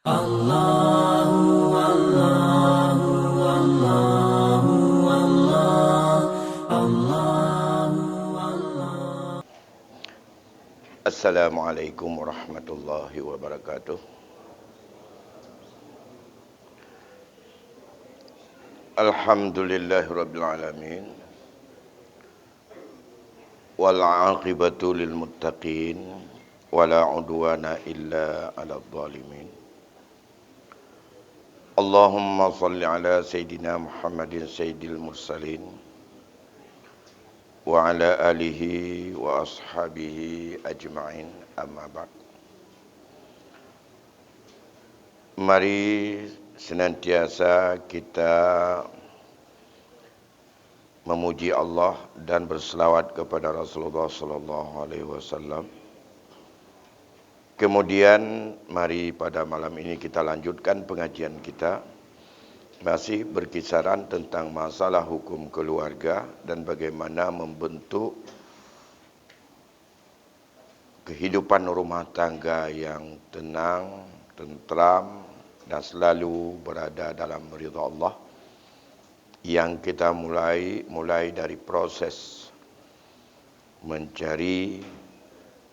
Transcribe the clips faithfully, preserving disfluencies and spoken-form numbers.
Allahu, Allahu, Allahu, Allah, Allahu, Allah. Assalamualaikum warahmatullahi wabarakatuh. Alhamdulillahirabbil alamin. Wal aqibatu lil muttaqin, wala udwana illa 'alal zalimin. Allahumma shalli ala sayyidina Muhammadin sayyidil mursalin, wa ala alihi wa ashabihi ajma'in, amma ba'd. Mari senantiasa kita memuji Allah dan berselawat kepada Rasulullah sallallahu alaihi wasallam. Kemudian, mari pada malam ini kita lanjutkan pengajian kita, masih berkisaran tentang masalah hukum keluarga dan bagaimana membentuk kehidupan rumah tangga yang tenang, tentram, dan selalu berada dalam ridha Allah, yang kita mulai, mulai dari proses mencari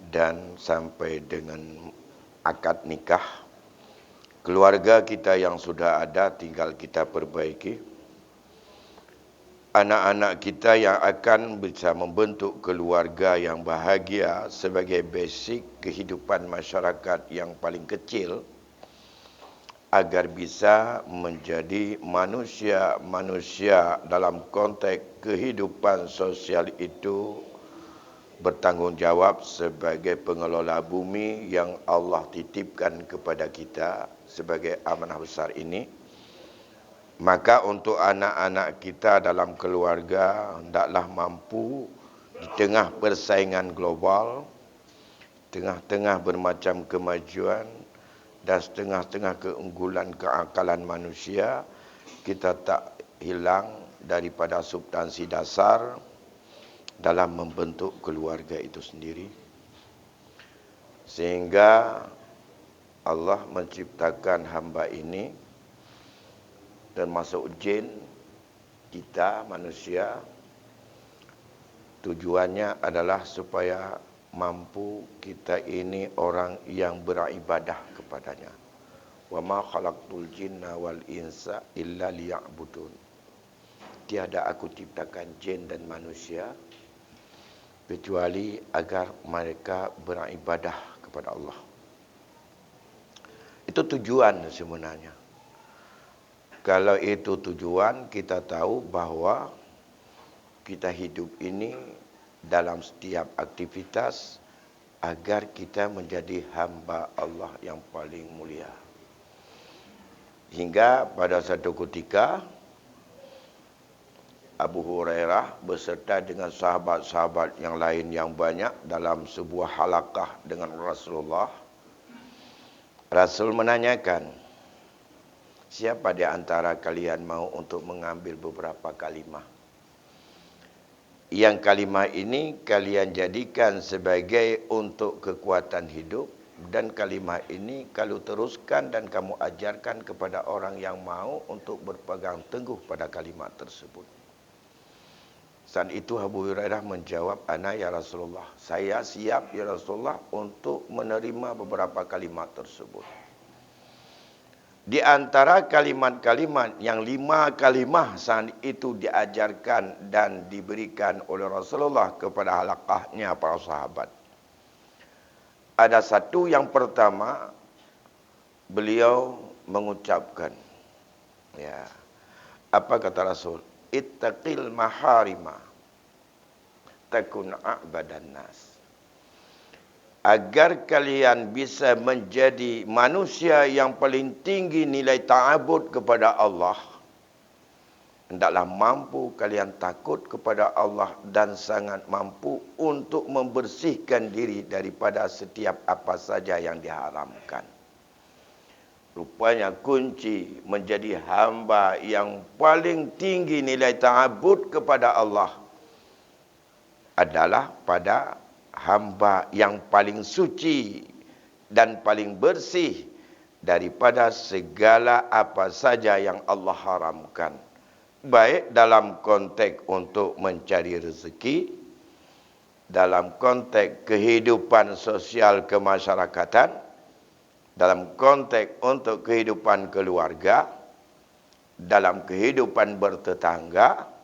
dan sampai dengan akad nikah. Keluarga kita yang sudah ada tinggal kita perbaiki. Anak-anak kita yang akan bisa membentuk keluarga yang bahagia sebagai basic kehidupan masyarakat yang paling kecil, agar bisa menjadi manusia-manusia dalam konteks kehidupan sosial itu bertanggung jawab sebagai pengelola bumi yang Allah titipkan kepada kita sebagai amanah besar ini. Maka untuk anak-anak kita dalam keluarga, hendaklah mampu di tengah persaingan global, tengah-tengah bermacam kemajuan, dan setengah-tengah keunggulan keakalan manusia, kita tak hilang daripada substansi dasar dalam membentuk keluarga itu sendiri. Sehingga Allah menciptakan hamba ini, termasuk jin, kita manusia, tujuannya adalah supaya mampu kita ini orang yang beribadah kepada-Nya. "Wa ma khalaqtul jinna wal insa illa liya'budun." Tiada Aku ciptakan jin dan manusia kecuali agar mereka beribadah kepada Allah. Itu tujuan sebenarnya. Kalau itu tujuan, kita tahu bahwa kita hidup ini dalam setiap aktivitas agar kita menjadi hamba Allah yang paling mulia. Hingga pada satu ketika, Abu Hurairah beserta dengan sahabat-sahabat yang lain yang banyak dalam sebuah halakah dengan Rasulullah. Rasul menanyakan, "Siapa di antara kalian mau untuk mengambil beberapa kalimah? Yang kalimah ini kalian jadikan sebagai untuk kekuatan hidup, dan kalimah ini kalu teruskan dan kamu ajarkan kepada orang yang mau untuk berpegang teguh pada kalimat tersebut." Saat itu Abu Hurairah menjawab, "Ana ya Rasulullah, saya siap ya Rasulullah untuk menerima beberapa kalimat tersebut." Di antara kalimat-kalimat yang lima kalimah saat itu diajarkan dan diberikan oleh Rasulullah kepada halakahnya para sahabat, ada satu yang pertama beliau mengucapkan, ya, apa kata Rasul? "Ittaqil maharima takun a'badan nas." Agar kalian bisa menjadi manusia yang paling tinggi nilai ta'abud kepada Allah, hendaklah mampu kalian takut kepada Allah dan sangat mampu untuk membersihkan diri daripada setiap apa saja yang diharamkan. Rupanya kunci menjadi hamba yang paling tinggi nilai ta'abud kepada Allah adalah pada hamba yang paling suci dan paling bersih daripada segala apa saja yang Allah haramkan, baik dalam konteks untuk mencari rezeki, dalam konteks kehidupan sosial kemasyarakatan, dalam konteks untuk kehidupan keluarga, dalam kehidupan bertetangga,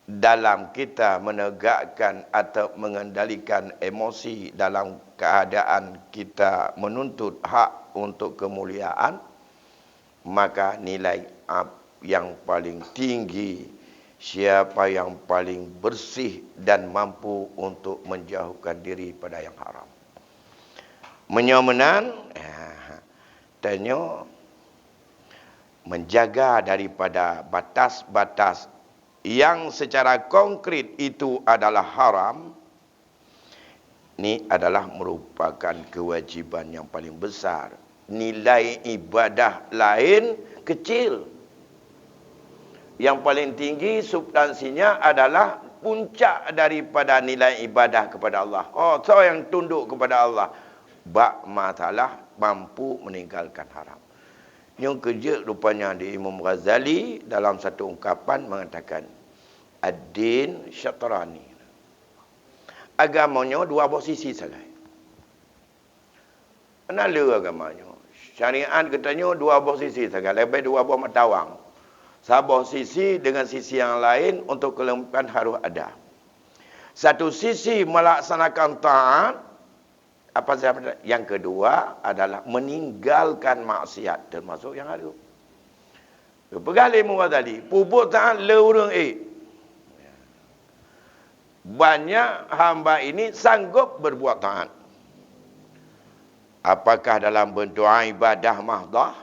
dalam kita menegakkan atau mengendalikan emosi dalam keadaan kita menuntut hak untuk kemuliaan, maka nilai ab yang paling tinggi, siapa yang paling bersih dan mampu untuk menjauhkan diri pada yang haram. Meunyoe meunan, tanyoe menjaga daripada batas-batas yang secara konkret itu adalah haram, ni adalah merupakan kewajiban yang paling besar. Nilai ibadah lain kecil. Yang paling tinggi substansinya adalah puncak daripada nilai ibadah kepada Allah. Oh, so yang tunduk kepada Allah bak masalah mampu meninggalkan haram. Nyang keujeuet rupanya di Imam Ghazali dalam satu ungkapan mengatakan, "Ad-din syatrani." Agama nyoe dua boh sisi sagai. Na le agama nyoe. Syariat geutanyoe dua boh sisi sagai, leubeh dua boh mata wang. Saboh sisi dengan sisi yang lain untuk keulengkapan harus ada. Satu sisi melaksanakan taat, apa saja, yang kedua adalah meninggalkan maksiat, termasuk yang haram. Geupeugah lé Imam Ghazali, peubuet taat le ureuëng ék. Banyak hamba ini sanggup berbuat taat. Apakah dalam bentuk ibadah mahdah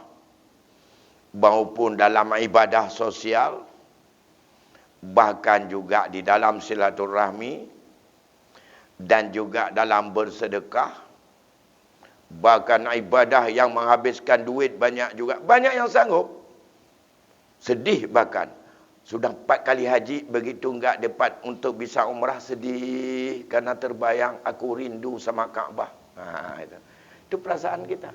maupun dalam ibadah sosial, bahkan juga di dalam silaturahmi dan juga dalam bersedekah, bahkan ibadah yang menghabiskan duit banyak juga. Banyak yang sanggup. Sedih bahkan. Sudah empat kali haji, begitu enggak dapat untuk bisa umrah, sedih karena terbayang, "Aku rindu sama Ka'bah." Ha, itu. Itu perasaan kita.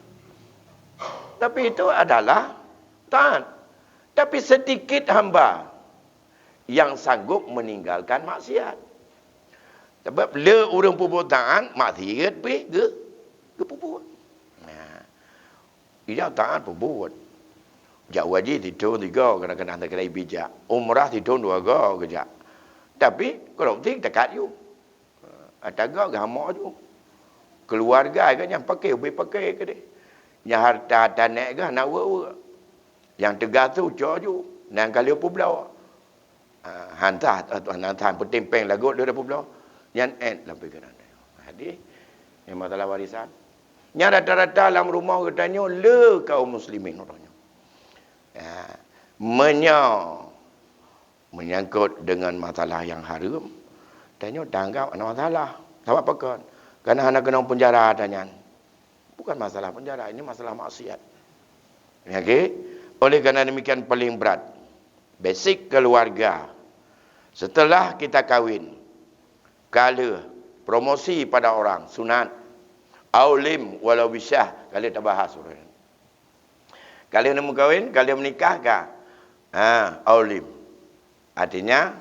Tapi itu adalah taat. Tapi sedikit hamba yang sanggup meninggalkan maksiat. Sebab le ureuëng peubuet taat, maksiat pih ge-, geupeubuet. Nah, ija taat peubuet. Jak haji sithon tiga, kadang-kadang teuka bijak. Umrah sithon dua ga geujak. Tapi, korupsi teukat ju. Ataga geuhamok ju. Keuluwarga geuh nyang paké, ubé paké keudeh. Nyang hareuta tanék geuh hana weuek-weuek. Nyang teuga su cok ju, nyang ka lheueh peubloe. Ah, han sah, tuan, han sah, peuting péng lagot lheueh peubloe. Nyan ék lam pikiran tanyoe. Jadi, nyan masalah warisan. Nyan rata-rata lam rumoh geutanyoe le kaum muslimin uroe nyoe. Ya, meunyoe menyangkut dengan masalah yang haram, tanyoe tanggap hana masalah. Sabab pakon? Karena hana keunong penjara tanyan. Bukan masalah penjara, ini masalah maksiat. Oke? Oleh karena demikian paling berat, basic keluarga. Setelah kita kawin, ka lheueh promosi pada orang, sunat. Aulim walau bisyah, ka lheueh tabahas ureuëng. Ka lheueh neumeukawen, ka lheueh meunikah ka? Ha, aulim. Artinya,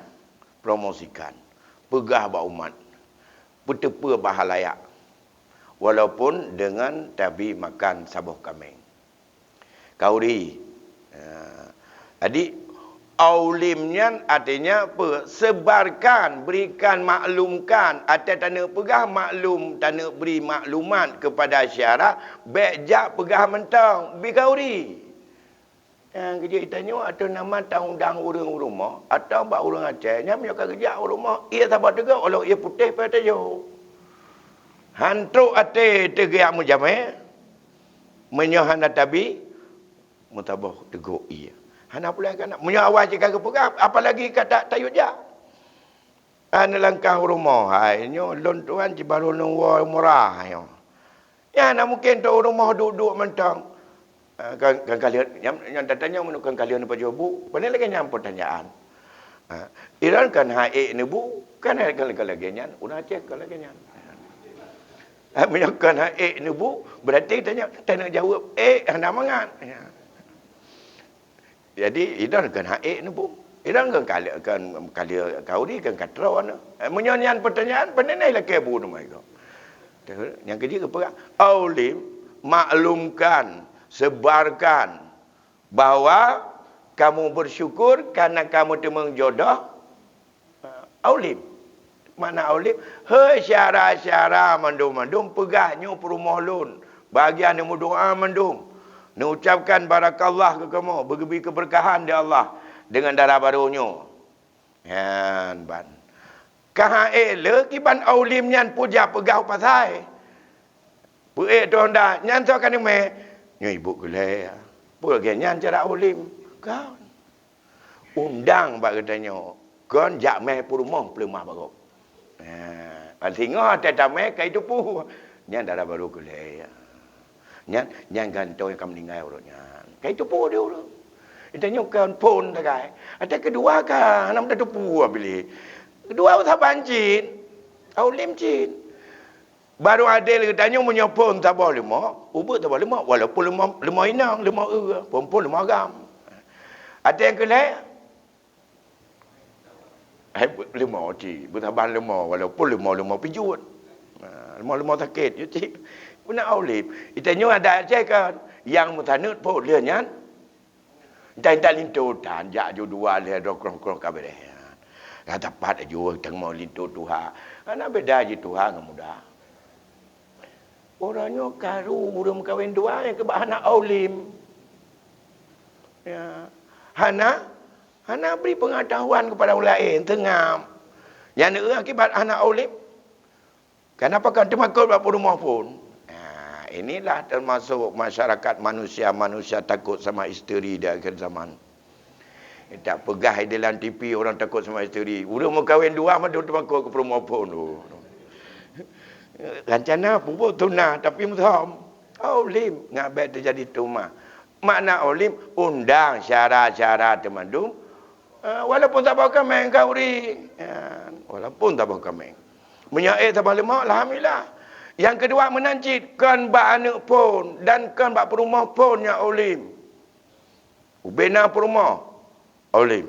promosikan. Peugah bak umat. Peuteupeue bak halayak. Walaupun dengan tabi makan saboh kameng. Kauri. Ha. Jadi, aulim nyan artinya apa? Sebarkan, berikan, maklumkan. Ateueh taneuk peugah maklum, taneuk bri maklumat kepada syara, bék jak peugah mantong, bi kauri. Nyang keujeuet tanyoe ateueh nama taundang ureuëng u rumoh, atawa bak ureuëng Aceh, nyan meunyoe ka geujak u rumoh, ie saboh teugok, walau ie putéh pih teujoh. Han trok até teuh geujak meujamé, meunyoe hana tabi, meusaboh teugok ie. Hana puléh keunan. Meunyoe awai cit ka geupeugah, apalagi ka ta-, tayue jak. An neulangkah u rumoh, hai nyoe lôn tuan cit barô lôn woe umrah nyoe. Nyan hana mungken trok u rumoh duek-duek mantong. Ah, kan, kan ka lheueh, nyang, nyang tatanyong meunyoe kan ka lheueh neupajoh bu, pane lagée nyan peutanyaan. Ah, Iran kan han ék neubu, kan, kan, kan lagée nyan, ureuëng Aceh kan lagée nyan. Meunyoe kon hak ék neubu, berarti tanyoe, tanyoe jaweueb ék hana mangat. Ya. Jadi, idong kon hak ék neubu. Idong kon kali, kon kali kauri kon katroe. Meunyoe nyan pertanyaan, peunah lakée bu teuma iko. Nyang keujeuet geupeugah, Aulim, maklumkan, sebarkan bahwa kamu bersyukur karena kamu teumeung jodoh, Aulim. Makna aulim, hei syara-syara mandum-mandum peugah nyoe peurumoh lôn. Bagian neumeudoa mandum. Neucapkan barakallah keu kamoe, beugeubri keubeurkahan di Allah deungon dara barô nyoe. Nyan ban. Ka hana ék le kiban aulim nyan puja peugah u pasai. Peuék tu honda, nyan soe ka neumé? Nyoe ibu gulée. Peue lagée nyan cara aulim? Kan. Undang bak geutanyoe, kon jak mé peurumoh peuleumah barô. Ha, singoh até tamé ka itupeue. Nyan dara barô gulée. Nyan, nyan gantoe ka meuninggai uroe nyan. Ka itupeue di ureuëng. Geutanyoe kon phon sagai. Até keudua ka hana meutupeue abili. Keudua saban cit. Aulim cit. Barô adé geutanyoe meunyoe phon saboh leumo, ubeut saboh leumo, walaupun leumo, leumo inong, leumo eu, phon-phon leumo agam. Até nyang keu lhée, hai, leumo cit, beusaban leumo, walaupun leumo-leumo pijuet. Ha, leumo-leumo sakét, yo cit. Beuna aulim. Geutanyoe adat Aceh kan, nyang meusaneut phon lheueh nyan, Intat-intat linto tan jak ju dua lhée droe krong-krong ka beureh. Ka tapat aju teungoh linto tuha. Hana beda jih tuha ngon muda. Uroe nyoe karu ureuëng meukawen dua nyang keubah hana aulim. Ya. Hana, hana bri peungatahuan keupada ureuëng laén, teungab. Nyan akibat hana aulim. Kenapa kan teumakot bak peurumoh phon? Ha, inilah termasuk masyarakat manusia-manusia takut sama isteri di akhir zaman. Tak peugah di dalam T V orang takut sama isteri. Ureuëng meukawen dua mandum teumakot keu peurumoh phon tu. Rancana pupuk tunah tapi meusom. Aulim ngabek terjadi tumah. Makna aulim undang syara-syara teumandum. Ha, walaupun saboh kaméng ka uri. Ha, walaupun saboh kaméng. Meunyoe ék saboh leumo, alhamdulillah. Nyang keudua meunan cit, kon bak aneuëk phon dan kon bak peurumoh phon nyang aulim. Ubena peurumoh aulim.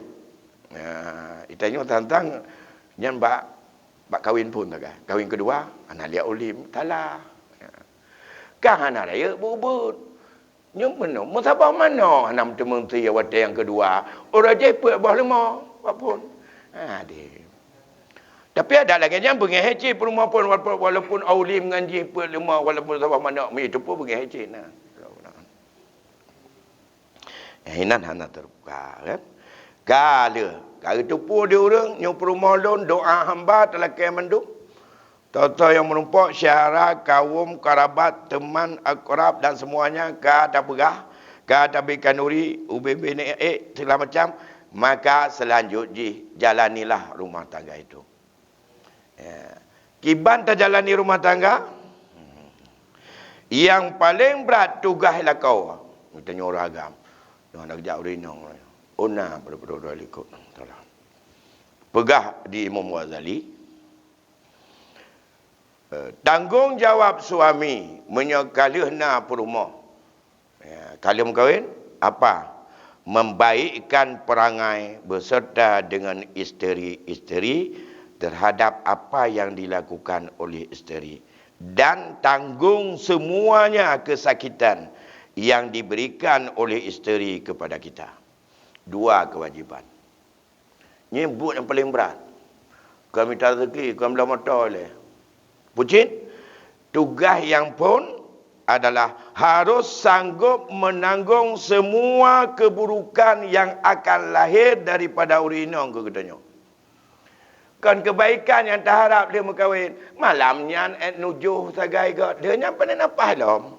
Nah, geutanyoe tantang nyan bak, bak kawin phon sagai. Kawin keudua, hana liak aulim, salah. Ka hana rayeuk beuet-beuet. Nyoe meunoe, meusaboh manoe hana meuteumeuntri watée nyang keudua. Uroe jih peuet boh leumo, walaupun. Adeh. Tapi adat lagée nyan beungéh cit peurumoh phon, walaupun, walaupun aulim ngon jih peuet leumo, walaupun saboh manoe, mi teupeu beungéh cit na. Inan hana teubuka, kan? Ka lheueh, ka geuteupeue di ureuëng, nyoe peurumoh lôn, doa hamba talakée mandum. Toh-toh nyang meurumpok, syedara, kawöm, karabat, teuman, akrab dan semuanya ka tapeugah, ka tabri khanuri, ubé-bé ék, segala macam, maka seulanjut jih jalanilah rumah tangga itu. Ya. Kiban tajalani rumah tangga, nyang paleng brat tugaih lakoe. Geutanyoe ureuëng agam. Nyoe hana geujak ureuëng inong. Ona pada-pada ureuëng likot. Peugah di Imam Ghazali, Eh, tanggong jawab suami meunyoe ka lheueh na peurumoh. Ya, ka lheueh meukawen, apa? Membaikkan perangai beserta dengan isteri-isteri terhadap apa yang dilakukan oleh isteri dan tanggung semuanya kesakitan yang diberikan oleh isteri kepada kita. Dua kewajiban. Nyan buet nyang paleng brat. Kon mita rezeki, kon bloe moto lé. Pucit, tugaih nyang phon adalah harus sanggob menanggung semua keburukan yang akan lahir daripada ureuëng inong keu geutanyoe. Kon keubaikan nyang taharab lé meukawen, malam nyan ék nujoh sagai gét, lheueh nyan pane na paih lom.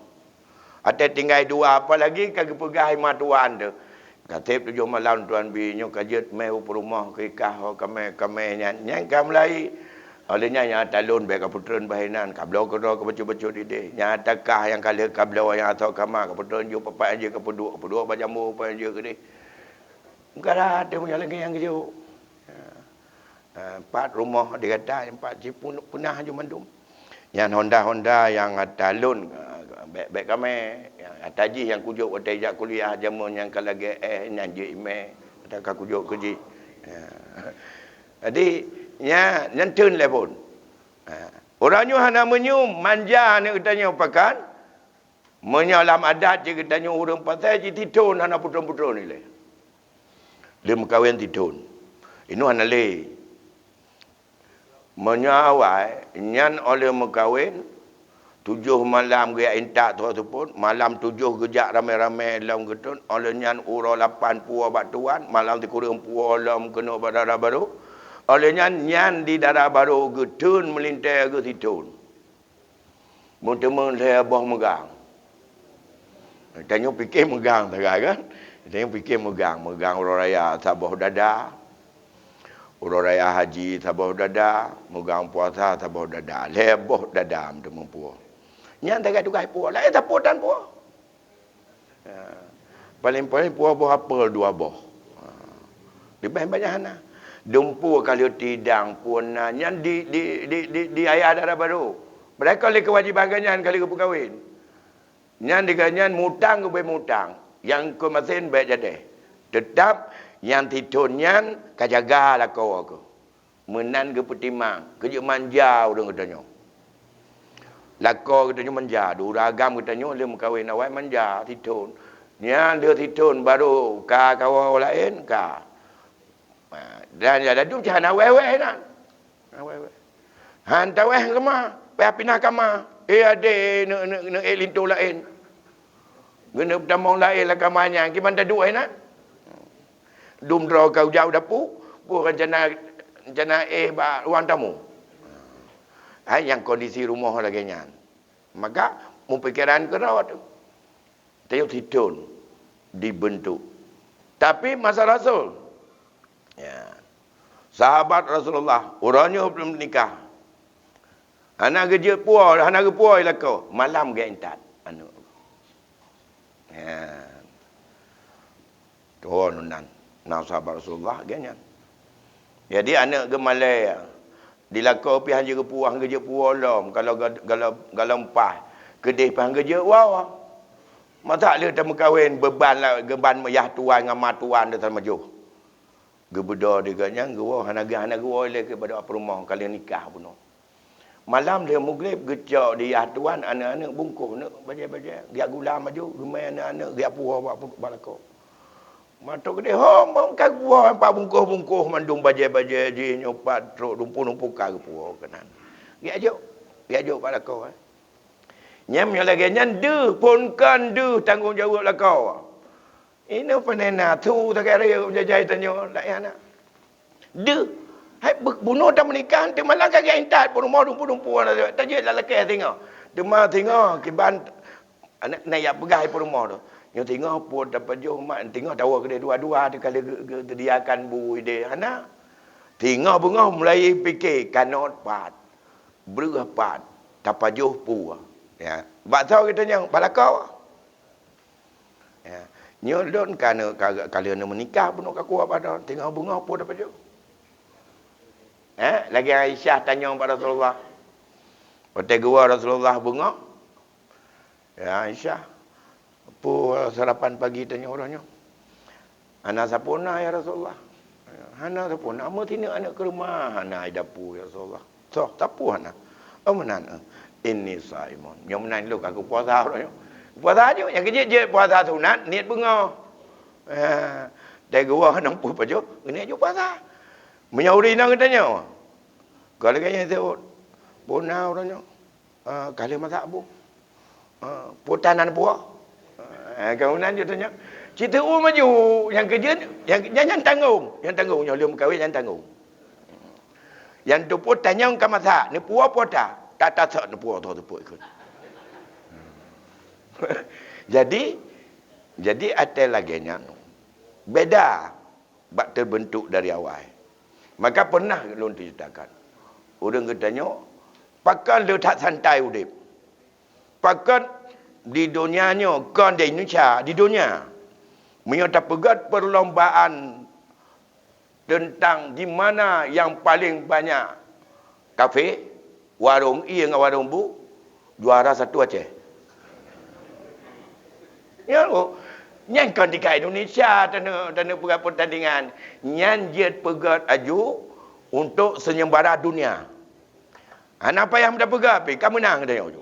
Até tinggai dua, apalagi ka geupeugah i ma tuan teuh. Ka seb tujoh malam tuan bi nyoe ka jeuet mé u peurumoh keu ikah ho kamé-kamé nyan, nyan ka meulai. Oleh nyan nyang ata lôn bék ka peutreun bah inan, ka bloe keudroe ka bacut-bacut idéh. Nyang ata kah nyang ka lheueh ka bloe nyang asoe kama ka peutreun jeuet papak jeuet ka peuduek, peuduek bak jambo papak jeuet keudéh. Meukarat teuh meunyoe lagée nyang geujok. Ha, empat rumoh di gata, empat cit pun-, punah ju mandum. Nyan honda-honda nyang ata lôn, ah, bèk, bèk kamé. Nyang ata jih nyang kujok watèe jak kuliah jameun nyang ka lagèe eh nyan jeuet imè. Ata ka kujok keu jih. Ya. Jadi, nya, nyan theun lé phôn. Ha. Uroe nyoe hana meunyoe manja aneuk geutanyoe pakon. Meunyoe lam adat jih geutanyoe ureueng pasai jih tithon hana putron-putron ilèe. Lheuh meukawen tithon. Inoe hana lé. Meunyoe awai, nyan óh lheueh meukawen, tujoh malam geujak intat tho seupôt, malam tujoh geujak ramé-ramé lom geuthon, óh lheueh nyan uroe lapan puwoe bak tuwan, malam sikureueng puwoe lom keunoe bak dara barô. Óh lheueh nyan, nyan di dara barô geuthon meulintèe geuh sithon. Meuteumé lhèe boh meugang. Tanyoe pike meugang sagai kan? Tanyoe pike meugang, meugang uroe raya saboh dada. Uroe raya haji saboh dada, meugang puasa saboh dada. Lhèe boh dada meuteumé puwoe. Nyan sagai tugaih puwoe. Laén sapeue tan puwoe. Ha. Paléng-paléng puwoe boh apel dua boh. Ha. Leubeh banyak hana. Dumpeue ka lheueh tidang pun na nyan di, di, di, di, di ayah dara barô. Padahai kon lé keuwajéban geuh nyan ka lheueh geupeukawen. Nyan di geuh nyan mutang geubri mutang. Nyang keu masen bèk jadeh. Teutap nyang sithon nyan ka jaga lakoe keuh. Meunan geupeutimang, keu jeuet manja ureueng geutanyoe. Lakoe geutanyoe manja, di ureueng agam geutanyoe lheueh meukawen awai manja sithon. Nyan lheueh sithon barô ka kawoe laén ka. Ha, dan ya ladum cit hana wéh-wéh inan. Hana wéh-wéh. Han tawéh kama, payah pinah kama. Eh adé neuk, neuk, neuk ék linto laén. Geuneuk tamong laén lam kama nyan, kiban taduek inan. Dum droe ka ujak u dapu, peue rencana, rencana éh bak ruang tamu. Hai nyang kondisi rumoh lagèe nyan. Maka, meupikéran keudroe teuh. Tayue sithon dibeuntuk. Tapi masa Rasul, ya, sahabat Rasulullah, uroe nyoe belum nikah. Hana geujeuet puwoe, hana geupuwoe lakoe, malam geuintat aneuk. Ya. Tuwö nan, na sahabat Rasulullah geuh nyan. Jadi aneuk geumalèe, di lakoe pih han jeuet geupuwoe, han geujeuet puwoe lom, kalau ga-, kalau, kalau meupaih, keudeh pih han geujeuet woe. Masa lheueh tameukawen, beuban la-, geuban yah tuwan ngon ma tuwan teuh tamajoh. Geubeudôh di geuh nyan geuwoe hana geu-, hana geuwoe lé keu bak peurumoh ka lheueh nikah bunoe. Malam lheueh mugreb geucok di yah tuwan aneuk-aneuk bungkôh neuk bajèe-bajèe, geujak gula maju, geumè aneuk-aneuk geujak puwoe bak, bak lakoe. Mantong keudeh hom, hom ka geupuwoe pat bungkôh-bungkôh mandum bajèe-bajèe jih nyoe pat trok dumpeue-dumpeue ka geupuwoe keunan. Geujak jok, geujak jok bak lakoe, eh. Nyan meunyoe lagèe nyan deuh phon kon deuh tanggông jaweueb lakoe. Inoe panena thu sagai rayeuk jajai tanyoe laén na. Deuh, hai bu-, bunoe tameunikah teuma lam ka geuintat peurumoh dumpeue-dumpeue na tajeuet lam lakèe singoh. Teuma singoh kiban aneuk na jak peugah peurumoh tu. Nyoe singoh peue tapajoh mak, singoh tawoe keudeh dua-dua teuh ka lheueh geu-, geu-, geuseudiakan bu ideh hana. Singoh beungoh mulai pike kanot pat, breueh pat, tapajoh peue. Ya, bak soe geutanyoe bak lakoe. Ya. Nyoe lôn ka neu-, ka, ka lheueh neumeunikah bunoe ka kuwoe padon, singoh beungoh peue tapajoh. Eh, lagèe Aisyah tanyong bak Rasulullah. Watèe geuwoe Rasulullah beungoh, "Ya Aisyah, peue sarapan pagi tanyoe uroe nyoe?" "Hana sapeue na, ya Rasulullah." "Hana sapeue na, meusineuk aneuk keureuma hana i dapu, ya Rasulullah." "Soh, sapeue hana?" "Oh, meunan, eh, inni shaimun." Nyoe meunan lôn ka kupuasa uroe nyoe. Puasa nyoe, nyang keujeuet jeuet puasa sunat, niet beungoh. Eh, dai geuwoe hana peue pajoh, geuneuk jeuet puasa. Meunyoe ureueng inong geutanyoe, ka lagèe nyan seuôt, "Peue na uroe nyoe?" "Ah, ka lheueh masak bu." "Ah, peue tan na neupuwoe?" Ah, ka meunan jeuet tanyoe. Cit teu maju, nyang keujeuet, nyang, nyang, nyang tanggong. Nyang tanggong, nyoe lheueh meukawen nyang tanggong. Nyang teupeue tanyong ka masak, neupuwoe peue tan, tatasok neupuwoe tho teupeue ikot. Jadi, jadi até lagèe nyan. Beda bak teubeuntuk dari awai. Maka pernah lôn ceritakan, ureueng geutanyoe pakon le that santai udép. Pakon di donya nyoe, kon di Indonesia, di donya. Meunyoe tapeugèt perlombaan teuntang di mana nyang paleng banyak kafé, Warong ie ngon warong bu, juara satu Aceh. Ya, oh. Nyan kon tingkat Indonesia, tanyoe, tanyoe peugah pertandingan. Nyan jeuet peugöt aju untuk seunyembara dunia. Hana payah meuda peugah pih, ka meunang tanyoe ju.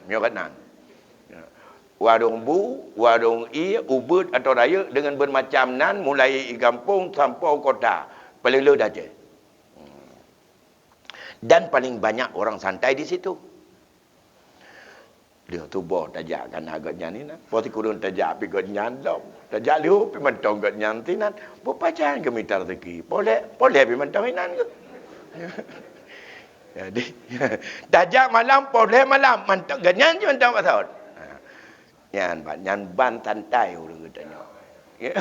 Nyoe ka nan. Warong bu, warong ie, ubit atau rayeuk dengan bermacam nan, mulai i gampông sampoe kota. Paléng le di Aceh. Dan paling banyak orang santai di situ. Lheueh tuboh tajak kana gobnyan inan. Poh sikureueng tajak pih gobnyan lom. Tajak lheueh pih mantong gobnyan sinan. Beupajan geumita rezeki. Polek, polek pih mantong inan ke. Jadi, tajak malam, polek malam. Mantong gobnyan cit mantong bak saut. Ha. Nyan ban, nyan ban santai ureueng geutanyoe. Ya,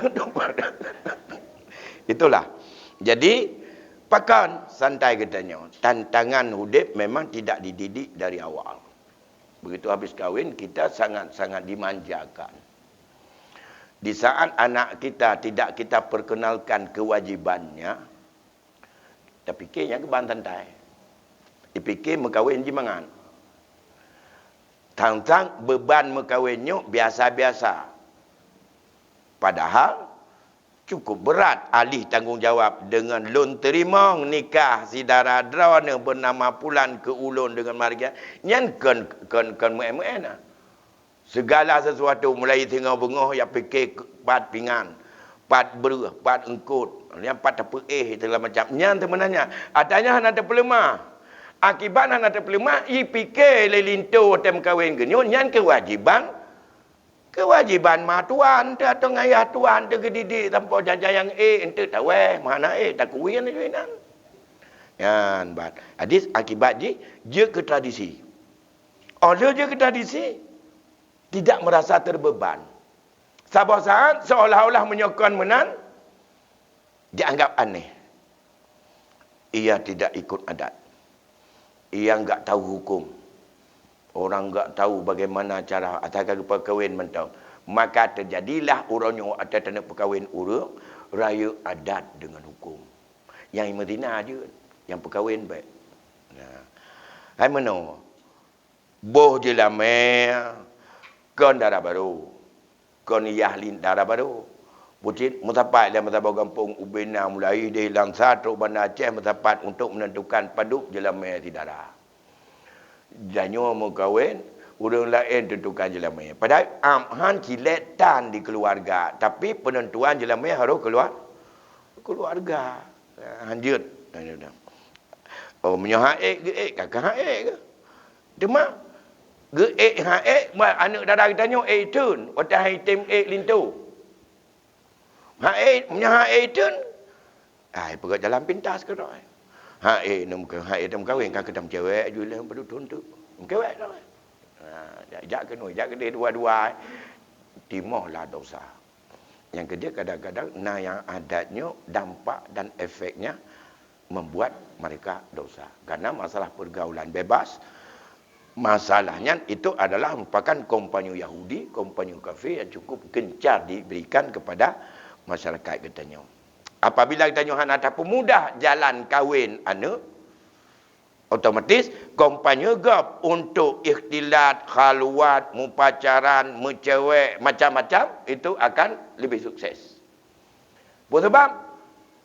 itulah. Jadi, pakon santai geutanyoe? Tantangan udeb memang tidak dididik dari awal. Begitu habis kawin, kita sangat-sangat dimanjakan. Di saat anak kita tidak kita perkenalkan kewajibannya, tapike nyan keuban santai. Ipike meukawen jih mangat. Tang-tang beuban meukawen nyoe biasa-biasa. Padahal cukup berat alih tanggong jawab deungon lôn teurimong nikah syedara droeneuh beunama pulan keu ulôn deungon marga nyan kon, kon, kon meu'en-meu'en na. Segala sesuatu mulai singoh beungoh jak pike pat pingan, pat breueh, pat eungkot, nyan pat tapeuéh segala macam. Nyan seubeunanya atra nyan hana teupeuleumah. Akibat hana teupeuleumah, ipike lé linto watée meukawen geunyoe nyan keuwajiban Keuwajiban ma tuan teuh atau ngayah tuan teuh geudidik sampoe jajayang ék eunteuk taweh, meuhana ék takuwien laju inan. Nyan ban. Hadis akibat jih jeuet keu tradisi. Óh lheueh jeuet keu tradisi, tidak merasa terbeban. Saboh saat seolah-olah meunyoe kon meunan, dianggap aneh. Ia tidak ikut adat. Ia enggak tahu hukum. Orang enggak tahu bagaimana cara asai ka geupeukawen mantong. Maka terjadilah uroe nyoe ateueh taneuk peukawen ureueng rayeuk adat deungon hukum. Nyang meuzina jeuet, nyang peukawen bék. Nah, hai meunoe. Boh jeulamé kon dara barô, kon yah lin dara barô. Bucit meusapat lé meusaboh gampông ubena mulai di Langsa trok Banda Aceh meusapat untuk menentukan padub jeulamé si dara. Tanyoe meukawen, ureueng laén tentukan jeulamé. Padahai am han cilek tan di keuluwarga, tapi penentuan jeulamé harôh keuluar-, keuluwarga. Hanjeuet. Oh, meunyoe han ék geuék, ka keuh han ék geuh. Teuma geuék han ék, ma-, aneuk dara geutanyoe ék iteun, watée han item ék linto. Han ék, meunyoe han ék iteun, ai peugah jalan pintas keudroe. Han ék neumeuka-, han ék neumeukawen ka keutam cewek ju lé beudutun tu. Meucewek droe. Ha, jak, jak keunoe, jak keudeh dua-dua. Timoh lah dosa. Nyang keujeuet kadang-kadang na nyang adat nyoe dampak dan efeknya membuat mereka dosa. Karena masalah pergaulan bebas, masalahnya itu adalah merupakan kampanye Yahudi, kampanye kafir yang cukup gencar diberikan kepada masyarakat geutanyoe. Apabila geutanyoe hana tapeumudah jalan kawén aneuk, otomatis kampanye gob untuk ikhtilat, khalwat, meupacaran, meucewek, macam-macam, itu akan lebih sukses. Peue sabab?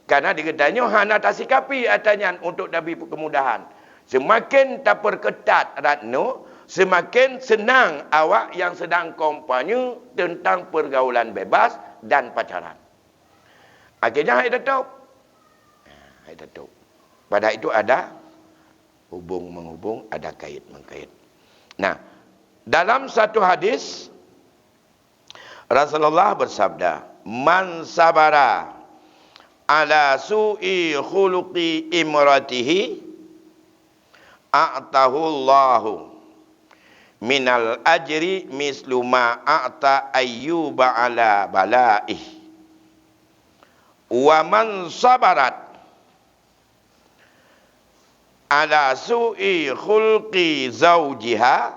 Karena di geutanyoe hana tasikapi atra nyan untuk tabri keumudahan. Seumaken tapeurkeutat atra nyoe, seumaken seunang awak nyang seudang kampanye teuntang peurgaulan bebas dan pacaran. Akhirnya hai teutôb. Hai teutôb. Padahai itu ada hubung-menghubung, ada kait-mengkait. Nah, dalam satu hadis, Rasulullah bersabda, "Man sabara ala su'i khuluqi imratihi, a'tahullahu minal ajri mislu ma a'ta Ayyuba ala balaih. Wa man sabarat ala su'i khulqi zaujiha,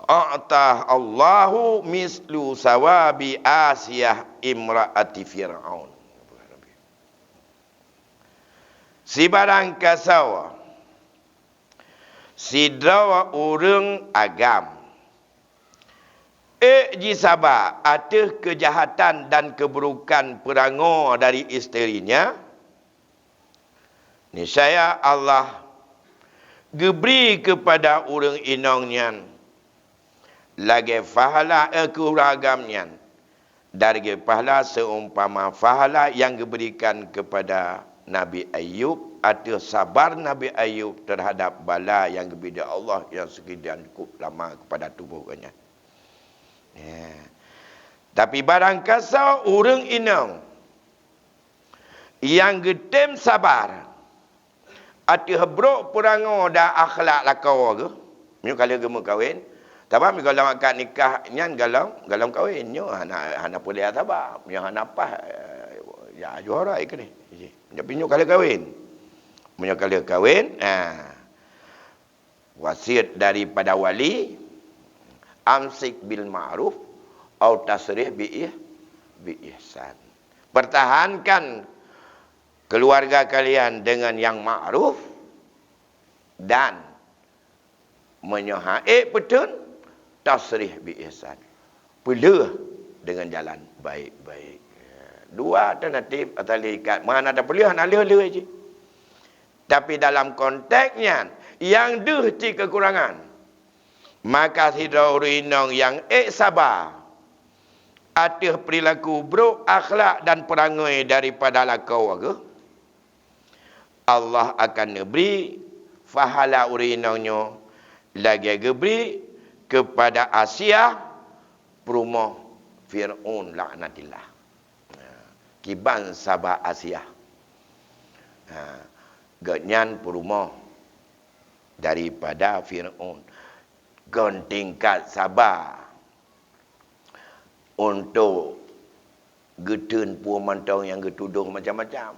a'tah Allahu mislu sawabi Asiyah imra'ati Fir'aun." Sibarang kasoe Sidroe ureuëng agam ék jisaba ateueh keujahatan dan keuburokan peurangoe dari isteri nyan, niscaya Allah geubri keupada ureuëng inong nyan lagée pahala, eh, keu ureuëng agam nyan, dan lagée pahala seumpama pahala nyang geuberikan keupada Nabi Ayub ateueh sabar Nabi Ayub teuhadab bala nyang geubri lé Allah nyang seukidan cukup lama keupada tuboh geuhnyan. Ya. Tapi barangkasoe ureuëng inong nyang geutem sabar ateueh brok peurangoe dan akhlak lakoe geuh, meunyoe ka lheueh geumeukawen, sabab meunyoe gohlom akad nikah nyan gohlom, gohlom kawen, nyoe hana, hana peue lé saba, meunyoe hana paih, eh, ya, juhara keunoe. Tapi meunyoe ka lheueh kawen, meunyoe ka lheueh kawen, ah, wasiet daripada wali, "Amsik bil ma'ruf au tasrih bi ih-, bi ihsan." Pertahankan keluarga kalian dengan yang ma'ruf dan meunyoe han ék peuteun, tasrih bi ihsan. Peuleueh dengan jalan baik-baik. Dua alternatif asal ikat. Mana ada peuleueh, hana leueh-leueh jih. Tapi dalam konteks nyan, nyang deuh cit keukurangan. Maka sidroe ureuëng inong nyang ék saba ateueh peurilaku brok, akhlak dan peurangoi daripada lakoe geuh, Allah akan neubri pahala ureuëng inong nyoe lagée geubri keupada Asiah peurumoh Fir'aun laknatillah. Ha, kiban saba Asiah. Ha, gobnyan peurumoh daripada Fir'aun. Kon tingkat saba untuk geuteun peue mantong nyang geutudoh macam-macam.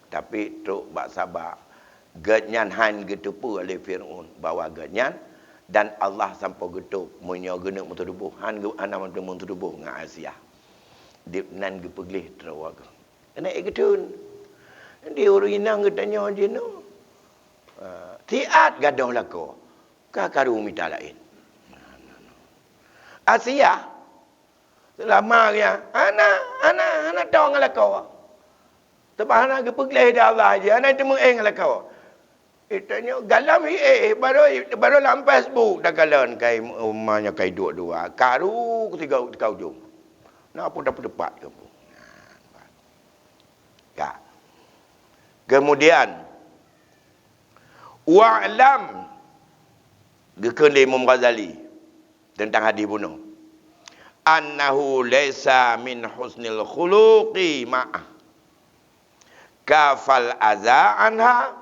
Tapi trok bak saba, gobnyan han geuteupeue lé Fir'aun bahwa gobnyan dan Allah sampoe geutôb meunyoe geuneuk meutudoh, han geu-, hana mantong meutudoh ngon Asiah. Di nan geupeugleh droe geuh. Keuneuk geuteun. Di ureuëng inong geutanyoe jinoe, ah, siat gadôh lakoe, ka karu mita laén. Asiah, seulama geuh, hana, hana, hana toe ngon lakoe. Sabab hana geupeugleh di Allah jih, hana teumeu'en ngon lakoe. Itanyoe galam hi éh, baru, baru lam Facebook takalon kai uma nyoe kai duek dua. Karu keusigoe teuka ujong. Na pun dapat tepat kampung. Ya. Kemudian, wa'lam, geukheun lé Imam Ghazali teuntang hadis bunoe, annahu laisa min husnil khuluqi ma'a kafal aza anha,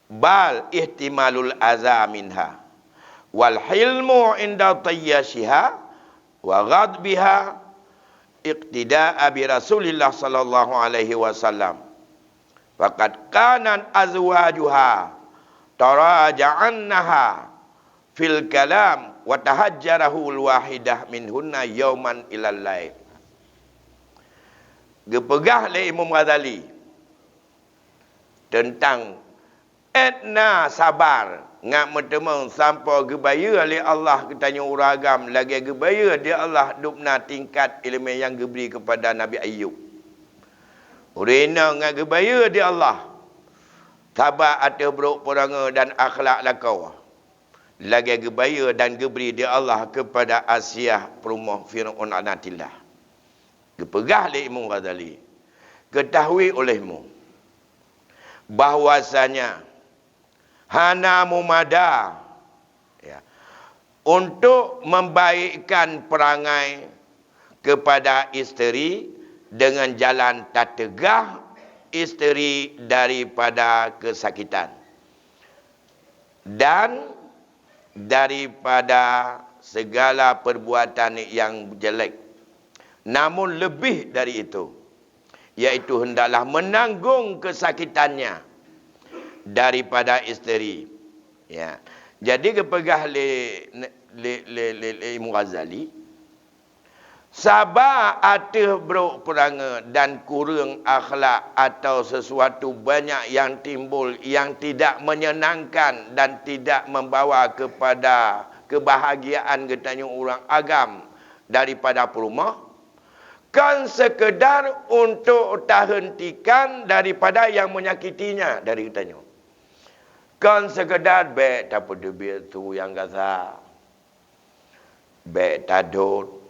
bal ihtimalul aza minha, wal hilmu inda tayyashiha wa ghadbiha, iqtida'a bi Rasulillah sallallahu alaihi wasallam. Faqad kanat azwajuha taraja'annaha fil kalam wa tahajjarahul wahidah minhunna yauman ilal lail. Geupeugah lé Imam Ghazali teuntang étna sabar ngat meuteumong sampoe geubayeue lé Allah geutanyoe ureuëng agam lagée geubayeue di Allah dubna tingkat iéleumé nyang geubri keupada Nabi Ayub. Ureuëng inong ngat geubayeue di Allah saba ateueh brok peurangoe dan akhlak lakoe, lagée geubayeue dan geubri di Allah keupada Asiah peurumoh Fir'aun laknatillah. Geupeugah lé Imam Ghazali, "Keutahui olehmu bahwasanya hana meumada, ya, untuk membaikkan perangai kepada isteri dengan jalan tateugah isteri daripada kesakitan dan daripada segala perbuatan yang jelek. Namun lebih dari itu, yaitu hendaklah menanggung kesakitannya daripada isteri." Ya. Jadi geupeugah lé, lé, lé, lé, lé Imam Ghazali, Saba ateueh brok peurange dan kureueng akhlak atau sesuatu banyak yang timbul yang tidak menyenangkan dan tidak membawa kepada kebahagiaan geutanyoe ureuëng agam daripada peurumoh, kon sekedar untuk tahentikan daripada yang menyakitinya dari geutanyoe. Kon sekedar bék tapeuteubiet su nyang gasa, bék tadot,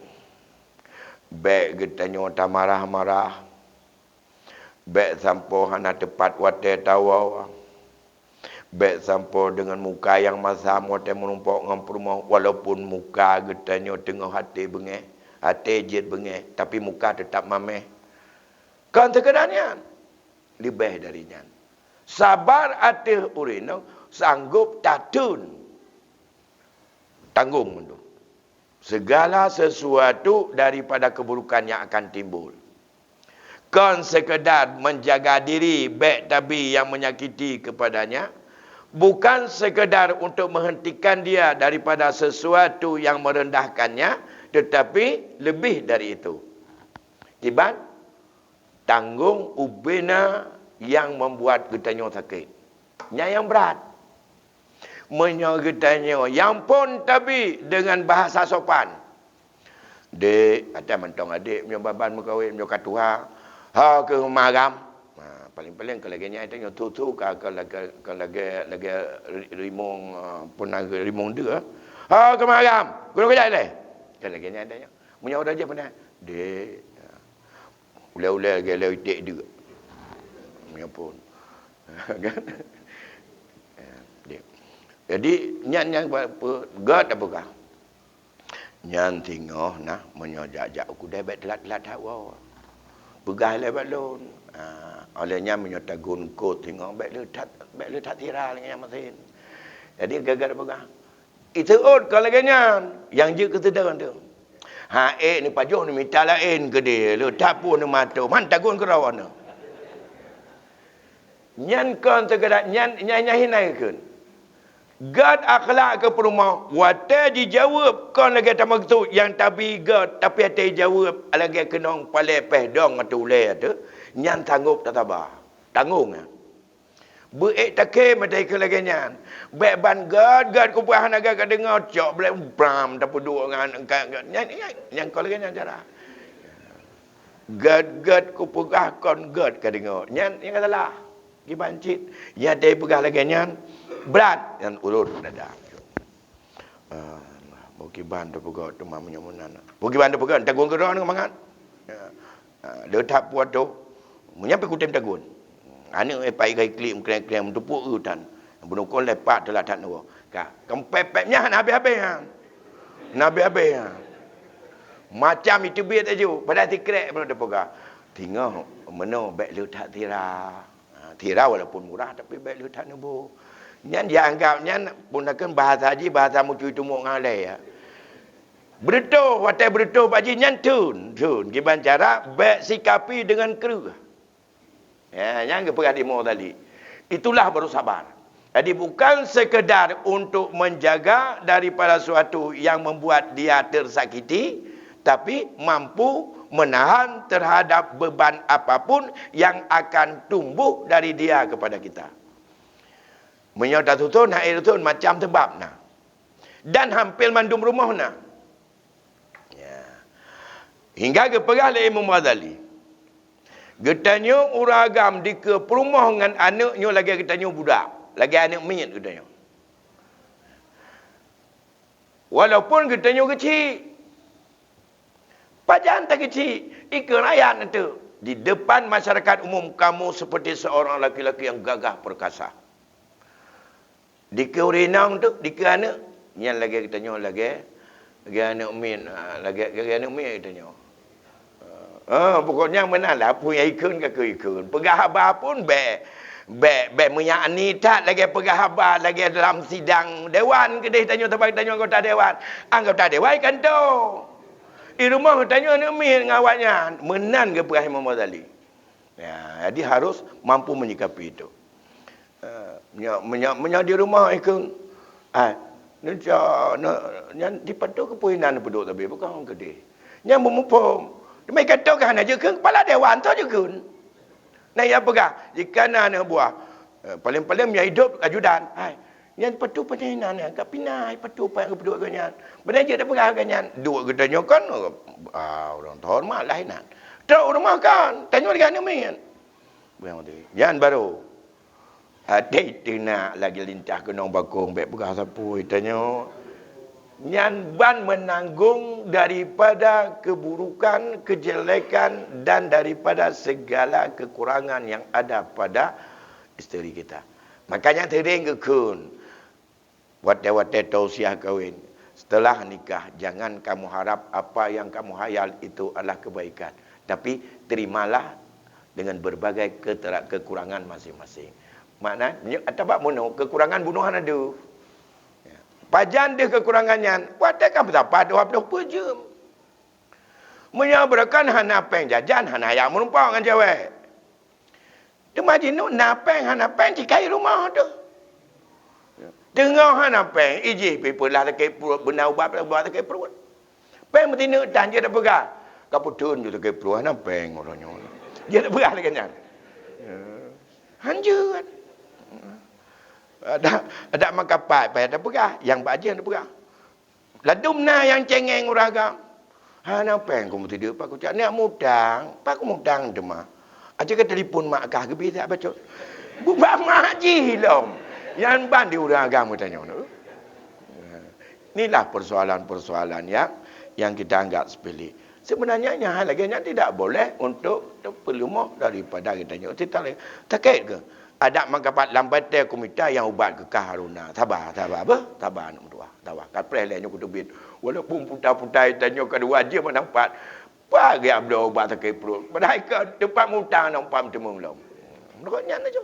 bék geutanyoe tamarah-marah, bék sampoe hana teupat watée tawoe, bék sampoe deungon muka nyang masam watée meurumpok ngon peurumoh, walaupun muka geutanyoe teungoh até beungéh, até jeuet beungéh, tapi muka teutab maméh. Kon sekedar nyan, leubeh dari nyan. Sabar ateueh ureuëng inong sanggob tateun, tanggong mandum segala sesuatu daripada keburukan yang akan timbul. Kon sekedar menjaga diri bék tabi yang menyakiti kepadanya, bukan sekedar untuk menghentikan dia daripada sesuatu yang merendahkannya, tetapi lebih dari itu. Kiban tanggong ubena yang membuat geutanyoe sakét. Nyan nyang brat. Meunyoe geutanyoe nyang phon tabi deungon bahasa sopan, "Dek, até mantong adek meunyoe baban meukawen, meunyoe ka tuha, ho keuh maram." Ha, paling-paling ka lagée nyan tanyoe, "Thu-thu ka, ka lagée, ka lagée, lagée ri-, rimong, ha, pun lagée rimong deuk, ha. Ho keuh maram, keunoe keujak ilée." Ka lagée nyan tanyoe. Meunyoe uroe jih peunan, "Dek, ha, ulée-ulée lagée lé iték deuk." Meunyoe phon. Kan? Ha, dek. Jadi, nyan nyang pe-, pe-, gét tapeugah. Nyan singoh nah, meunyoe jak-jak u keudè bék teulat-teulat that woe. Peugah lé bak lôn. Ah, óh lheueh nyan meunyoe tagun kot singoh bék le that, bék le that sira lagée nyan masen. Jadi gét-gét peugah. Iteuôt kon lagée nyan, nyang jeuet keu seudeueng teuh. Ha ék neupajoh neumita laén keudeh, le that pun neumato, man tagun keudroe nyoe. Nyan kon seukeudar nyan, nyan, nyan hina geukheun. Gét akhlak keu peurumoh, watée jijaweueb kon lagée tameukeusut nyang tabi gét, tapi watée jijaweueb lagée keunong palée péh dong ateueh ulée teuh, nyan sanggob tasaba. Tanggong nyan. Beuék takém watée keu lagée nyan. Bék ban gét-gét kupeugah hana gét ka deungoe, cok blém bram tapeuduek ngon engka gét. Nyan, nyan, nyan kon lagée nyan cara. Gét-gét kupeugah kon gét ka deungoe. Nyan, nyan ka salah. Kiban cit, nyang tapeugah lagée nyan, brat nyan ulôn dada. Ah, bukiban tapeugah teuma meunyoe meunan. Bukiban tapeugah, tagun keudroe nyoe mangat. Ya. Ah, le that puwoe tôh. Meunyan pih kutem tagun. Aneuk eh pai gai klik meukreng-kreng meutupuk utan. Bunoe kon lepak teulat that nyoe. Ka, keumpet-pet nyan hana habéh-habéh nyan. Hana habéh-habéh nyan. Macam iteubiet laju, padahai sikrek bunoe tapeugah. Singoh meunoe bék le that sira. Ha, sira walaupun murah tapi bék le that neuboh. Nyan jianggap nyan pun nakeuh bahasa jih bahasa mucui tumok ngon alai ya. Beureutoh, watée beureutoh bak jih nyan theun, theun. Kiban cara bék sikapi deungon kreueh. Ya, nyan geupeugah di Imam Ghazali. Itulah baru sabar. Jadi bukan sekedar untuk menjaga daripada suatu yang membuat dia tersakiti, tapi mampu menahan terhadap beban apapun yang akan tumbuh dari dia kepada kita. Meunyoe tasuson hai tasuson macam sebab na. Dan hampir mandum rumoh na. Ya. Hingga geupeugah lé Imam Ghazali, geutanyoe ureuëng agam dikeue peurumoh ngon aneuk nyoe lagée geutanyoe budak, lagée aneuk miet geutanyoe. Walaupun geutanyoe keuchik, pajan takeuchik, ikeue rakyat neuteuek. Di depan masyarakat umum kamu seperti seorang laki-laki yang gagah perkasa. Dikeue ureuëng inong tu, dikeue aneuk, nyan lagée geutanyoe lagée, lagée aneuk miet, ha, lagée, lagée aneuk miet geutanyoe. Ha, pokoknya meunan lah, peue nyang ikheun ka keu ikheun. Peugah haba pun bék, bék, bék meuyakni that lagée peugah haba lagée dalam sidang dewan keudeh tanyoe saban tanyoe anggota dewan. Anggota dewan i kantô. I rumoh tanyoe aneuk miet ngon awaknyan. Meunan geupeugah Imam Ghazali. Ya, jadi harus mampu menyikapi itu. Eh, meunyoe, meunyoe, meunyoe di rumoh ikheun, ah, neucok, ne-, nyan dipat keupeue inan neupeuduek sabe, bukon keudeh. Nyan beumuphom. Teuma ka toh ka hana jeukeuen, kepala dewan toh jeukeuen. Nah, nyang peugah, jika na aneuk buah, eh, paléng-paléng nyang hidup ajudan. Hai, nyan patu panai nan, ka pinai patu pat geupeuduek geuh nyan. Beuna jeuet tapeugah geuh nyan. Duek geutanyoe kon, ah, ureuëng teuhoreumat lah inan. Trok u rumoh kon, tanyoe lagée aneuk miet. Nyan baru. Até teunak lagée lintah keunong bakong bék peugah sapeue tanyoe. Nyan ban meunanggong daripada keburukan, kejelekan, dan daripada segala kekurangan yang ada pada isteri kita. Makanya sering geukheun, watée-watée tausiah kawin, setelah nikah, jangan kamu harap apa yang kamu hayal itu adalah kebaikan, tapi terimalah dengan berbagai ketera-, kekurangan masing-masing. Makna, nyo-, ata bak meunoe, kekurangan bunoe hana deuh. Ya. Pajan deuh kekurangan nyan, watée ka meusapat dua ploh peuet jeuem. Meunyoe beureukan hana péng jajan, hana yak meurumpok ngon cewek. Teuma jinoe na péng hana péng, cikai rumoh teuh. Teungoh hana péng, ijih pih peulah sakét pruet, beuna ubat, ubat sakét pruet. Péng meusineuk tan jeuet tapeugah. Ka peuteun jeuet sakét pruet, hana péng uroe nyoe. Jeuet tapeugah lagée nyan. Hanjeuet. Ada, ada makapat payah tapeugah, nyang bak jih tapeugah. Ladum na nyang cengeng ureuëng agam. Hana péng ku meusideuk, pak kucak, neuk mutang, pak ku mutang teuma. Aja ka telepon mak kah geubi siat bacut. Bubak mak jih lom. Nyan ban di ureuëng agam geutanyoe tu. Inilah persoalan-persoalan yang, yang kita anggap sepele. Sebenarnya, nyang hal lagée nyan tidak boleh untuk terpelumah daripada geutanyoe. Sakét ke? Adak mangkapat lam batée ku mita nyang ubat keu kah Haruna. Saba, saba, beuh? Saba, aneuk meutuah. Tawa, kapreh lé nyoe kuteubiet. Walaupun puta-puta tanyoe ka dua jeuem aneuk pat. Pah geubloe ubat sakét pruet. Padahai ka teumpat mutang aneuk pat meuteumé lom. Meunurot nyan aja.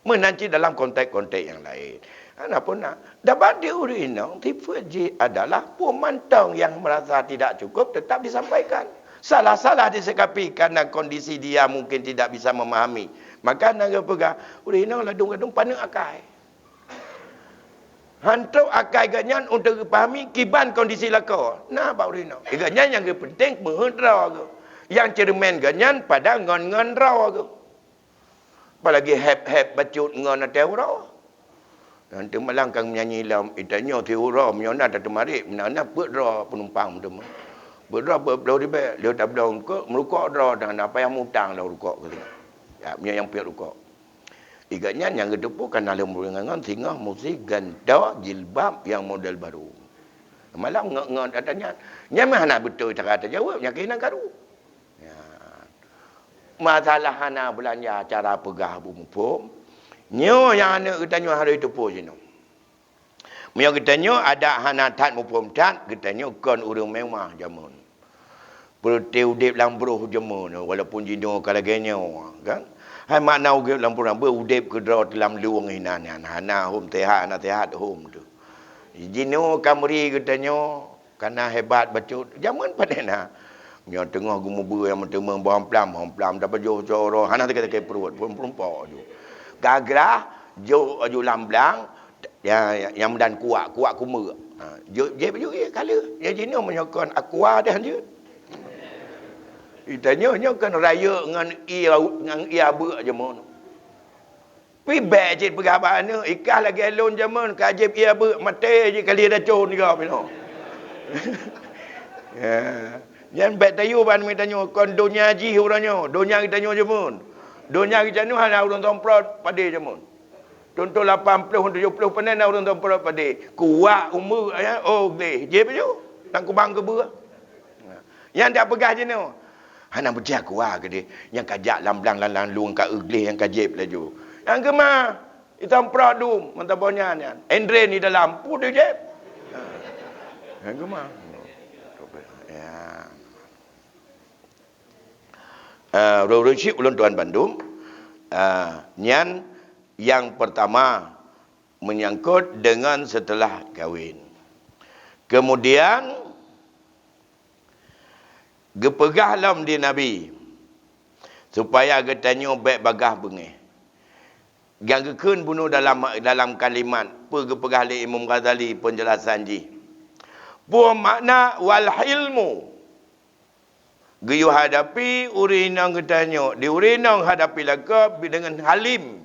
Meunan cit dalam konteks-konteks nyang laén. Hana pernah. Dapat di ureuëng inong, sifat jih adalah peue mantong nyang merasa tidak cukup tetap disampaikan. Salah-salah disikapi karena kondisi dia mungkin tidak bisa memahami. Maka na geupeugah, ureuëng inong ladum-ladum paneuk akai. Hantom akai geuhnyan untuk geupahami kiban kondisi lakoe. Na bak ureuëng inong. Geuhnyan nyang geupenting meuheuet droe geuh. Nyang ceureumen geuhnyan padang ngon-ngon droe geuh. Apalagi héb-héb bacut ngon ateueh uroe. Nyan teumalang kang meunyanyi lom, "Itanyoe siuroe meunyoe na tateumarit, meunan na peuet droe peunumpang meuteumé. Peuet droe peuet ploh ribèe, lheueh tabloe eungkôt, meurukok droe dan na payah mutang lom rukok keu singoh." Ya, meunyoe nyang peuet rukok. Igat nyan nyang geuteupeue ka na lom ureuëng ngon singoh musi gantoe jilbab nyang model baru. Malam ngon-ngon ata nyan. Nyan mah hana beutôi cara tajaweueb, nyan keunan karu. Ya. Masalah hana beulanja cara peugah beumuphom. Nyoe nyang aneuk geutanyoe harôh teupeue jinoe. Meunyoe geutanyoe adak hana that muphom that, geutanyoe kon ureuëng mewah jameun. Peureute udeb lam broh jameun, walaupun jinoe ka lagée nyoe, kan? Hai makna udeb lam broh, beu udeb keudroe teulam lueng inan nyan, hana hom sehat, hana sehat hom teuh. Jinoe ka meuri geutanyoe, ka na hebat bacut. Jameun padahai na. Nyoe teungoh geumubeue nyang meuteumé boh amplam, boh amplam tapajoh coro, hana sakét-sakét pruet, pun peurumpok ju. Gagrah, jok aju lam blang, ya, ya, nyang meudan kuak, kuak kumeuk. Ha, jok, jép ju, ya, kaleue. Ya, jinoe meunyoe kon aqua dah jeuet. Itanyoe nyoe kon rayeuk ngon ie, ngon ie abeuk jameun. Pi bék cit peugah bak aneuk, ikah lagée lôn jameun, ka jieb ie beuk, maté jih kali racon gob inoe. Ya. Nyan bék tayue bak aneuk tanyoe, kon donya jih uroe nyoe, donya geutanyoe jameun. Donya geutanyoe hana ureuëng semprot padé jameun. Contoh lapan ploh, tujoh ploh peunan na ureuëng semprot padé. Kuwak umeuk, ya, oh gleh, jieb ju. Nang kubang keubeue. Nyan dak peugah jinoe. Hana beujak kuwak keudeh. Nyang ka jak lam blang lam, lam lueng ka eu gleh nyang ka jieb laju. Nyang keumah, itam produm, mantap boh nyan, nyan. Endren di dalam, pun di jieb. Nyang keumah. Ya. Eh, ureuëng-ureuëng syik ulôn tuan bandum, eh, nyan nyang pertama menyangkut dengan setelah kawin. Kemudian, geupeugah lom di Nabi, supaya geutanyoe bék bagaih beungéh. Nyang geukheun bunoe dalam, dalam kalimat, peue geupeugah lé Imam Ghazali peunjelasan jih. Peue makna wal hilmu? Geuyue hadapi ureuëng inong geutanyoe, di ureuëng inong hadapi lakoe deungon halim.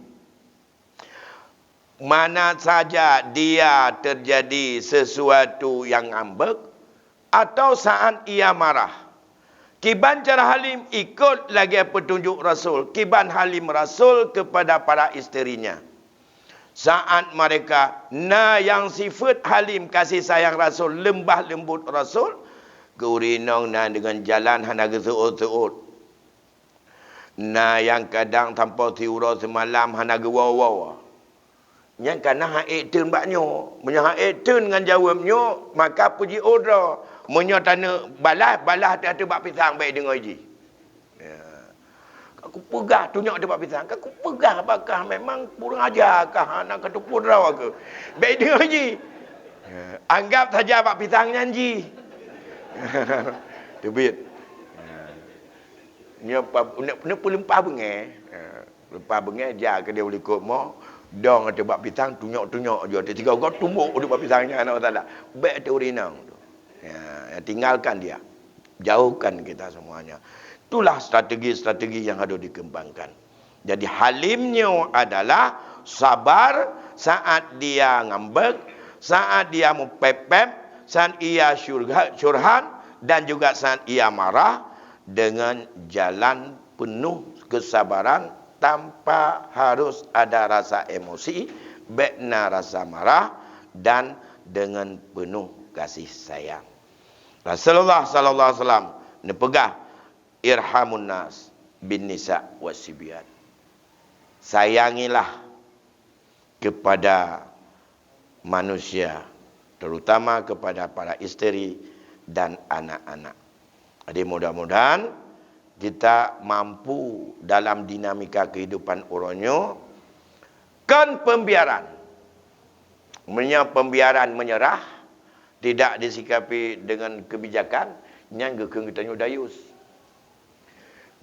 Mana saja dia terjadi sesuatu yang ngambek atau saat ia marah, kiban cara halim ikut lagée peutunjuk Rasul, kiban halim Rasul kepada para isterinya. Saat mereka na nyang sifeuet halim kasih sayang Rasul, leumbah leumbut Rasul, keu ureuëng inong na deungon jalan hana geuseuôt-seuôt. Na nyang kadang sampoe siuroe seumalam hana geuwoe-woe. Nyan kana han ék teun bak nyoe. Meunyoe han ék teun ngon jaweueb nyoe, maka peujiôh droe. Meunyoe taneuk balah, balah ateueh bak pisang, bék deungoe jih. Ya. Ka kupeugah tunyok teuh bak pisang, ka kupeugah bak kah memang kurang aja kah, hana ka teupeue droe keuh. Bék deungoe jih. Ya. Anggap saja bak pisang nyan jih. Teubiet. Ya. Nyoe pa-, nyoe, nyoe peuleupah beungéh. Ya. Leupah beungéh jak keudeh u likot mo, dong ateueh bak pisang, tunyok-tunyok jih ateueh tiga goe tumbok ateueh bak pisang nyan, hana masalah. Bék ateueh ureuëng inong tu. Ya, tinggalkan dia. Jauhkan kita semuanya. Itulah strategi-strategi yang harus dikembangkan. Jadi halim nyoe adalah sabar saat dia ngambek, saat dia meupép-pép, saat ia syurga-, syurhat, dan juga saat ia marah, dengan jalan penuh kesabaran tanpa harus ada rasa emosi, bék na rasa marah, dan dengan penuh kasih sayang. Rasulullah sallallahu alaihi wasallam neupeugah, "Irhamun nas bin nisa was sibyan." Sayangilah kepada manusia, terutama kepada para isteri dan anak-anak. Jadi, mudah-mudahan kita mampu dalam dinamika kehidupan uroe nyoe, kon pembiaran. Meunyoe pembiaran menyerah, tidak disikapi dengan kebijakan, nyan geukheun geutanyoe dayus.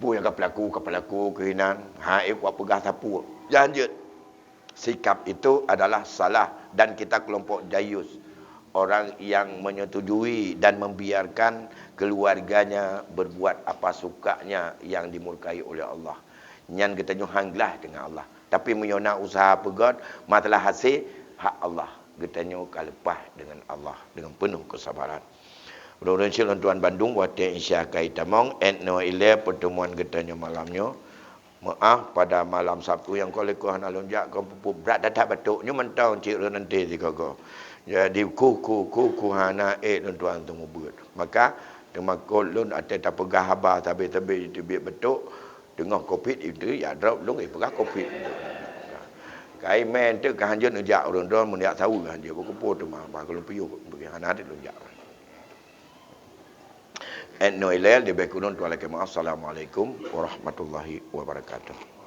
Peue nyang ka peulaku, ka peulaku keuh inan, han ék kupeugah sapeue. Jangan jeuet. Sikap itu adalah salah dan kita kelompok dayus. Orang yang menyetujui dan membiarkan keluarganya berbuat apa sukanya yang dimurkai oleh Allah. Nyan geutanyoe han glaih dengan Allah. Tapi meunyoe na usaha peugét, masalah hasé, hak Allah. Geutanyoe ka leupah dengan Allah dengan penuh kesabaran. Mudah-mudahan syedara lôn tuan bandum watée Isya ka itamong, 'et noe ilée pertemuan geutanyoe malam nyoe. Meuáh, pada malam Sabtu nyang ka lheueh hana lôn jak, kon peupuet brat that-that batuk. Nyoe mantong cit rhot nanti sigoe-goe. Jadi, ku, ku, ku, ku hana ék lôn tuan teumeubeuet. Maka, teumakot lôn até tapeugah haba sabe-sabe jiteubiet batuk, teungoh covid itu ya drop lôn, eh, peugah covid. Kai mé teuk ka hanjeuet neujak ureuëng droe meunyak saweue hanjeuet beukeupeue teuma bah lôn piôh bagi hana até lôn jak. 'Et noe ilée leubeh kureueng tuan lakée meuáh. Assalamualaikum warahmatullahi wabarakatuh.